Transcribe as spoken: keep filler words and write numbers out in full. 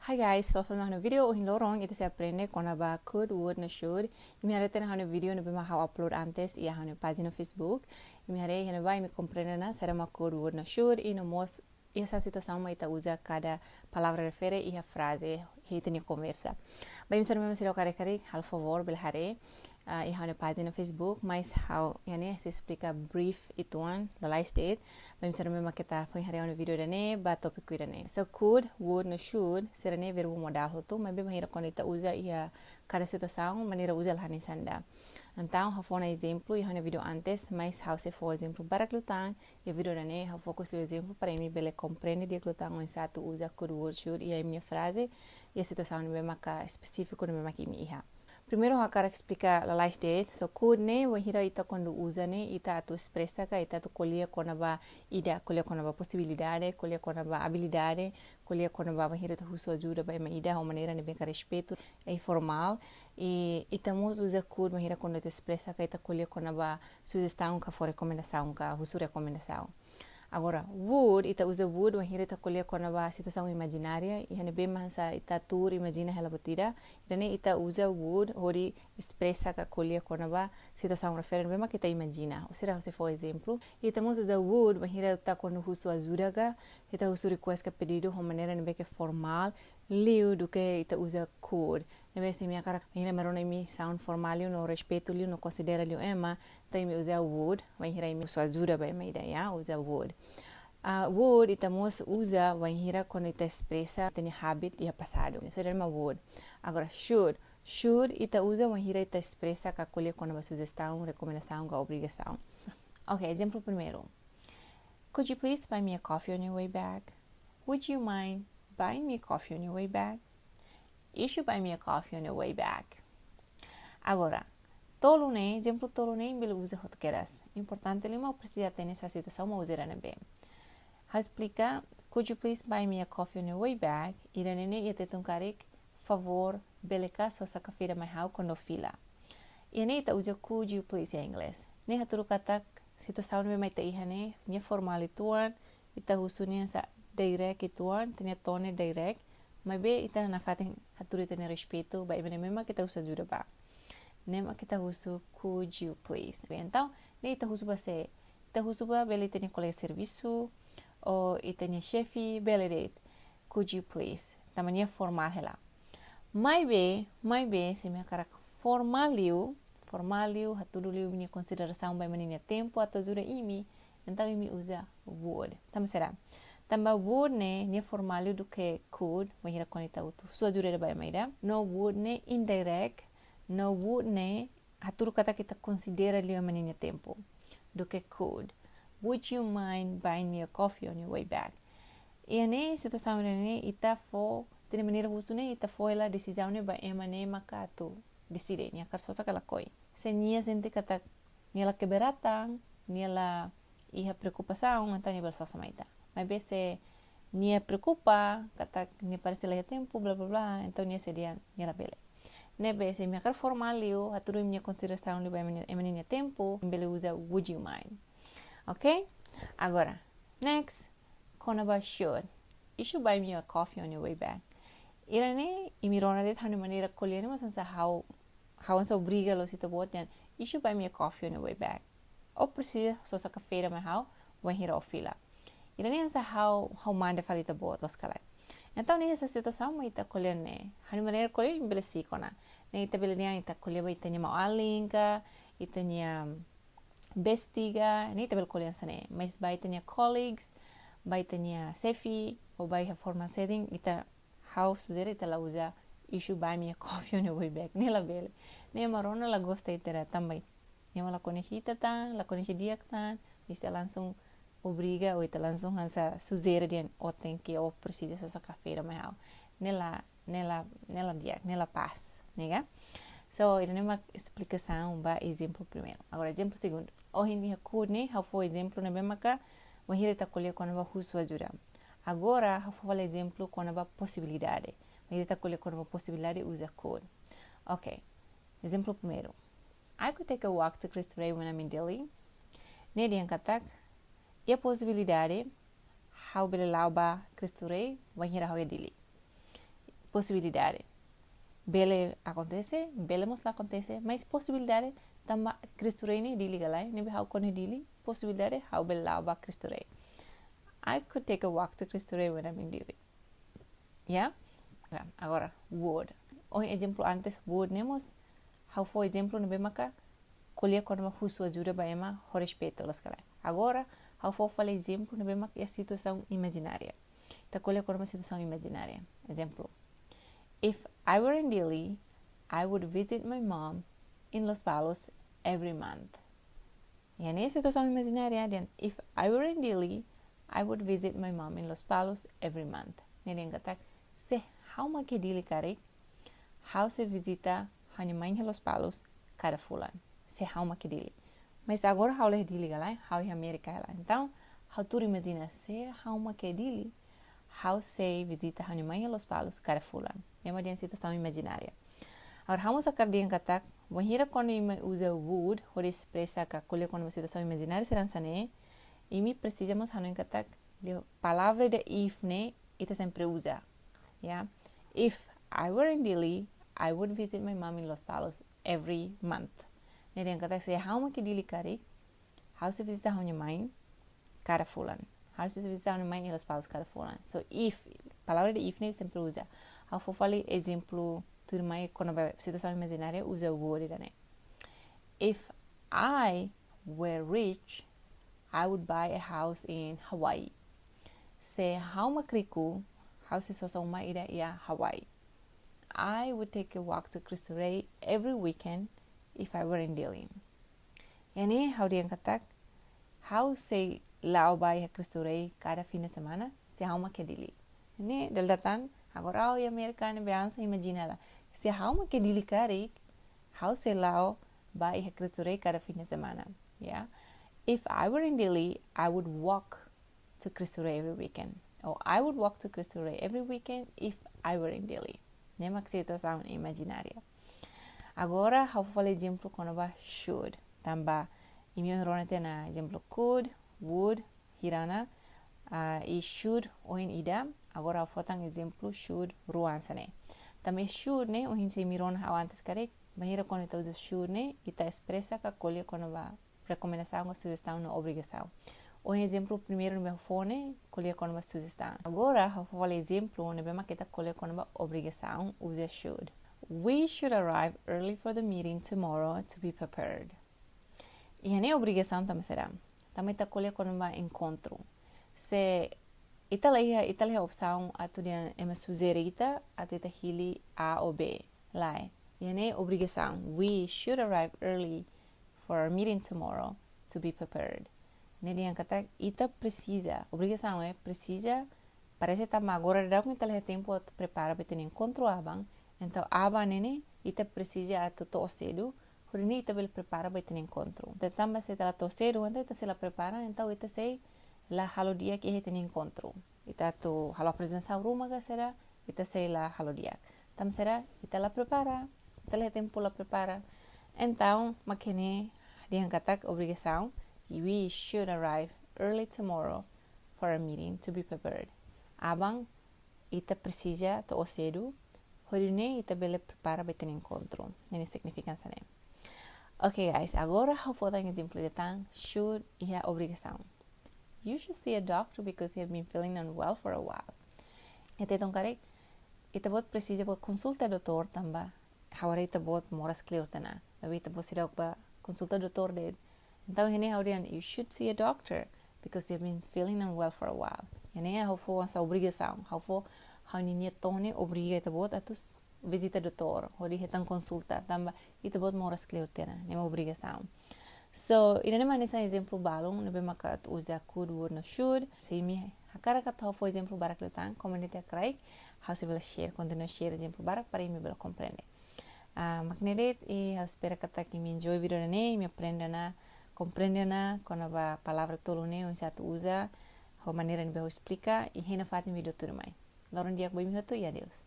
Hi guys, welcome to my video. Ohin loron ita sei aprende kona-ba could, would no should. Imi haree tiha ona ha'u-nia video ne'ebé mak ha'u upload antes iha ha'u-nia pájina Facebook. Imi haree iha ne'ebá imi komprende ona saida mak could, would no should. I no mós iha saida situasaun mak ita uza kada palavra refere iha fraze iha ita-nia konversa. Ba imi sira ne'ebé mak seidauk haree karik, halo favór bele haree. Ah, iha ha'u-nia pájina Facebook, mas ha'u iha ne'e sei esplika brief uitoan, lalais de'it. Ba imi sira ne'ebé mak keta foin haree ha'u-nia video ida-ne'e, ba tópiku ida-ne'e. So could, would no should, sira-ne'e verbu modál hotu, maibé bainhira kuandu ita uza iha kada situasaun, maneira uza la hanesan ida. Entaun, ha'u fó ona ezemplu iha ha'u-nia video antes, mas ha'u sei fó ezemplu barak liután iha video ida-ne'e, ha'u fokus liu ezemplu para imi bele komprende di'ak liután oinsá atu uza could, would, should iha imi-nia fraze, iha situasaun ne'ebé maka espesífiku ne'ebé maka imi iha. Primeiru ha'u hakarak esplika lalais de'it, so could ne'e, bainhira ita kuandu uza ne'e, ita atu espresa ka, ita atu ko'alia kona-ba ida, ko'alia kona-ba posibilidade, ko'alia kona-ba abilidade, ko'alia kona-ba bainhira ita husu ajuda ba ema ida ho maneira ne'ebé ka respeitu, informál. I ita mós uza could bainhira kuandu ita espresa ka ita ko'alia kona-ba sujestaun ka fó rekomendasaun ka husu rekomendasaun. Agora, would, ita uza would bainhira ita ko'alia kona-ba situasaun imajinária, iha ne'ebé mak hanesan ita tuur imajina hela buat ida, ida-ne'e ita uza would hodi espresa ka ko'alia kona-ba situasaun refere ne'ebé mak ita imajina. Ou seja, ha'u sei fó ezemplu, ita mós uza would bainhira ita kuandu husu ajuda ka, ita husu request ka pedidu ho maneira ne'ebé ke formál liu duké ita uza could. Ne'ebé se imi hakarak, bainhira ema rona imi sound formál liu no respeitu liu no konsidera liu ema, entaun imi uza would, bainhira imi husu ajuda ba ema ida, ya, uza would. Ah, would ita mós uza bainhira kuandu ita espresa ita-nia habit iha pasadu. So, ida-ne'e mak would. Agora, should. Should ita uza bainhira ita espresa ka ko'alia kona-ba sujestaun, rekomendasaun ka obrigasaun. Ok, ezemplu primeiru. Could you please buy me a coffee on your way back? Would you mind buying me a coffee on your way back? You should buy me a coffee on your way back. Agora, tolu ne'e, ezemplu tolu ne'e, imi bele uza hotu kedas. Importante liu mak presiza hatene saida situasaun mak uza ida-ne'ebé. Ha'u esplika, could you please buy me a coffee on your way back? Ida-ne'e ne'e iha Tetun karik, favór, bele ka sosa kafé ida mai ha'u kuandu fila. Iha ne'e ita uza could you please iha Inglés. Ne'e hatudu katak situasaun ne'ebé mak ita iha ne'e, nia formál uitoan, ita husu nia hanesan direct uitoan, ita-nia tone direct, maibé ita nafatin hatudu ita-nia respeitu ba ema ne'ebé mak ita husu ajuda ba. Ne'e mak ita husu could you please. Entaun, ne'e ita husu ba sé? Ita husu ba bele ita-nia kolega servisu, ou ita-nia xefe, bele de'it. Could you please? Tanba nia formál hela. Maibé, maibé, se imi hakarak formál liu, formál liu, hatudu liu imi-nia konsiderasaun ba ema ninia tempu atu ajuda imi, entaun imi uza would. Tanba saida? Tanba would ne'e, nia formál liu duké could, bainhira kuandu ita atu husu ajuda ba ema ida. No would ne'e indirect, no would ne'e hatudu katak ita konsidera liu ema ninia tempu. Duké could. Would you mind buying me a coffee on your way back? Iha ne'e situasaun ne'e ita fó, ita-nia maneira husu ne'e ita fó hela desizaun ne'e ba ema ne'ebé maka atu deside, nia hakarak sosa ka lakohi. Se nia sente katak nia la keberatan, nia la iha preokupasaun, entaun nia bele sosa mai ita. Maibé se nia preokupa, katak nia parese la iha tempu, bla bla bla, entaun nia sei dehan nia labele. Ne'ebé se imi hakarak formál liu, hatudu imi-nia konsiderasaun liu ba ema ninia, ema ninia tempu, imi bele uza would you mind. Ok? Agora, next, kona-ba should. You should buy me a coffee on your way back. Ida-ne'e, imi rona de'it ha'u-nia maneira ko'alia ne'e, mas hanesan ha'u, ha'u hanesan obriga loos ita-boot dehan, you should buy me a coffee on your way back. Ó presiza sosa kafé ida mai ha'u, bainhira ó fila. Ida-ne'e hanesan ha'u, ha'u manda fali ita-boot loos ka lae. Entaun, ne'e hanesan situasaun mak ita ko'alia ne'e. Ha'u-nia maneira ko'alia, imi bele si'ik ona. Ne'e ita bele dehan ita ko'alia ba ita-nia maun-alin ka, ita-nia bestie ka, ne'e ita bele ko'alia hanesan ne'e. Mas ba ita-nia colleagues, ba ita-nia xefe, ou ba iha formal setting, ita, ha'u sujere ita la uza you should buy me a coffee on your way back. Ne'e labele. Ne'e ema rona la gosta ita ida tanba ema la koñese ita tan, la koñese di'ak tan, ita langsung obriga ou ita langsung hanesan sujere dehan ó tenke, ó presiza sosa kafé ida mai ha'u. Ne'e la, ne'e la, ne'e la di'ak, ne'e la pas, ne'e ka? So, ida-ne'e mak esplikasaun ba ezemplu primeiru. Agora, ezemplu segundu. Ohin iha could ne'e, ha'u fó ezemplu ne'ebé maka bainhira ita ko'alia kona-ba husu ajuda. Agora, ha'u fó fali ezemplu kona-ba posibilidade. Bainhira ita ko'alia kona-ba posibilidade, uza could. Ok. Ezemplu primeiru. I could take a walk to Cristo Rei when I'm in Dili. Ne'e dehan katak, iha posibilidade, ha'u bele la'o ba Cristo Rei, bainhira ha'u iha Dili. posibilidade. Bele akontese, bele mós la akontese, mas posibilidade tanba Kristu Rei ne'e Dili ka lae, ne'ebé ha'u kona Dili, posibilidade ha'u bele la'o ba Kristu Rei. I could take a walk to Kristu Rei when I'm in Dili. Ya? Ya, agora, would. Ohin ezemplu antes would ne'e mós, ha'u fó ezemplu ne'ebé maka ko'alia kona-ba husu ajuda ba ema ho respeitu, loos ka lae. Agora, ha'u fó fali ezemplu ne'ebé maka iha situasaun imajinária. Ita ko'alia kona-ba situasaun imajinária. Ezemplu. If I were in Dili, I would visit my mom in Lospalos every month. Iha ne'e situasaun imajinária dehan, if I were in Dili, I would visit my mom in Lospalos every month. Ne'e dehan katak, se ha'u mak iha Dili karik, ha'u sei vizita ha'u-nia main iha Lospalos kada fulan. Se ha'u mak iha Dili. Mas agora ha'u la iha Dili ka lae, ha'u iha Amérika hela. Entaun, ha'u tuur imajina, se ha'u mak iha Dili, ha'u sei vizita ha'u-nia main iha Lospalos kada fulan. Ne'e mak dehan situasaun imajinária. Agora, ha'u mós hakarak dehan katak, wainhira kuandu imi uza would hodi espresa ka ko'alia kona-ba situasaun imajinária sira hanesan ne'e, imi presiza mós hanoin katak, liu palavra ida if ne'e, ita sempre uza. Ya. If I were in Dili, I would visit my mom in Lospalos every month. Ne'e dehan katak, se ha'u mak iha Dili karik, ha'u sei vizita ha'u-nia main kada fulan. Ha'u sei vizita ha'u-nia main iha Lospalos kada fulan. So if, palavra ida if ne'e sempre uza. Ha'u fó fali ezemplu tuirmai kona-ba situasaun imajinária, uza would ida-ne'e. If I were rich, I would buy a house in Hawaii. Se ha'u mak riku, ha'u sei sosa uma ida iha Hawaii. I would take a walk to Cristo Rei every weekend if I were in Dili. Iha ne'e ha'u dehan katak, ha'u sei la'o ba iha Cristo Rei kada fim de semana, se ha'u mak iha Dili. Ne'e dala ida tan, agora ha'u iha Amérika ne'ebé hanesan imajina la. Se ha'u mak iha Dili karik, ha'u sei la'o ba iha Cristo Rei kada fim de semana. Ya. If I were in Dili, I would walk to Cristo Rei every weekend. Or I would walk to Cristo Rei every weekend if I were in Dili. Ne'e mak situasaun imajinária. Agora, ha'u fó fali ezemplu kona-ba should. Tanba, imi ohin rona tiha ona ezemplu could, would, hira ona, ah, i should ohin ida. Agora, ha'u fó tan ezemplu should rua hanesan ne'e. Tanba should ne'e, ohin se imi rona ha'u antes karik, bainhira kuandu ita uza should ne'e, ita espresa ka ko'alia kona-ba rekomendasaun ka sujestaun no obrigasaun. Ohin ezemplu primeiru ne'ebé ha'u fó ne'e, ko'alia kona-ba sujestaun. Agora, ha'u fó fali ezemplu ne'ebé mak ita ko'alia kona-ba obrigasaun, uza should. We should arrive early for the meeting tomorrow to be prepared. Iha ne'e obrigasaun tanba saida? Tanba ita ko'alia kona-ba enkontru. Se ita la iha, ita la iha opsaun atu dehan ema sujere ita, atu ita hili A ou B. Lae. Iha ne'e obrigasaun. We should arrive early for our meeting tomorrow to be prepared. Ne'e dehan katak ita presiza, obrigasaun é presiza, parese tanba agora daudaun ita la iha tempu atu prepara ba ita-nia enkontru aban. Entaun aban ne'e ne'e ita presiza atu to'o sedu, hodi nune'e ita bele prepara ba ita-nia enkontru. Tanba se ita la to'o sedu, entaun ita sei la prepara, entaun ita sei la halo di'ak iha ita-nia enkontru. Ita atu halo aprezentasaun ruma ka saida, ita sei la halo di'ak. Tanba saida, ita la prepara, ita la iha tempu la prepara. Entaun, mak ne'e dehan katak obrigasaun, we should arrive early tomorrow for a meeting to be prepared. Aban, ita presiza to'o sedu, hodi nune'e ita bele prepara ba ita-nia enkontru. Ne'e signifika hanesan ne'e. Ok, guys, agora ha'u fó tan ezemplu ida tan, should iha obrigasaun. You should see a doctor because you have been feeling unwell for a while. Ita hetan karik, ita-boot presiza bá konsulta doutór tanba ha'u haree ita-boot moras kleur tiha ona. Maibé ita-boot seidauk bá konsulta doutór de'it. Entaun iha ne'e ha'u dehan, you should see a doctor because you have been feeling unwell for a while. Iha ne'e ha'u fó hanesan obrigasaun, ha'u fó ha'u-nia nia tone obriga ita-boot atu vizita doutór, hodi hetan konsulta, tanba ita-boot moras kleur tiha ona, ne'e mak obrigasaun. So, ida-ne'e mak hanesan ezemplu balun ne'ebé maka atu uza could, would no should. Se imi hakarak atu ha'u fó ezemplu barak liután, komenta iha kraik, ha'u sei bele share, kontinua share ezemplu barak para imi bele komprende. Ah, mak ne'e de'it, i ha'u espera katak imi enjoy vídeo ida-ne'e, imi aprende ona, komprende ona kona-ba palavra tolu ne'e, oinsá atu uza, ho maneira ne'ebé ha'u esplika, i hein nafatin vídeo tuirmai. Loron di'ak ba imi hotu, i adeus.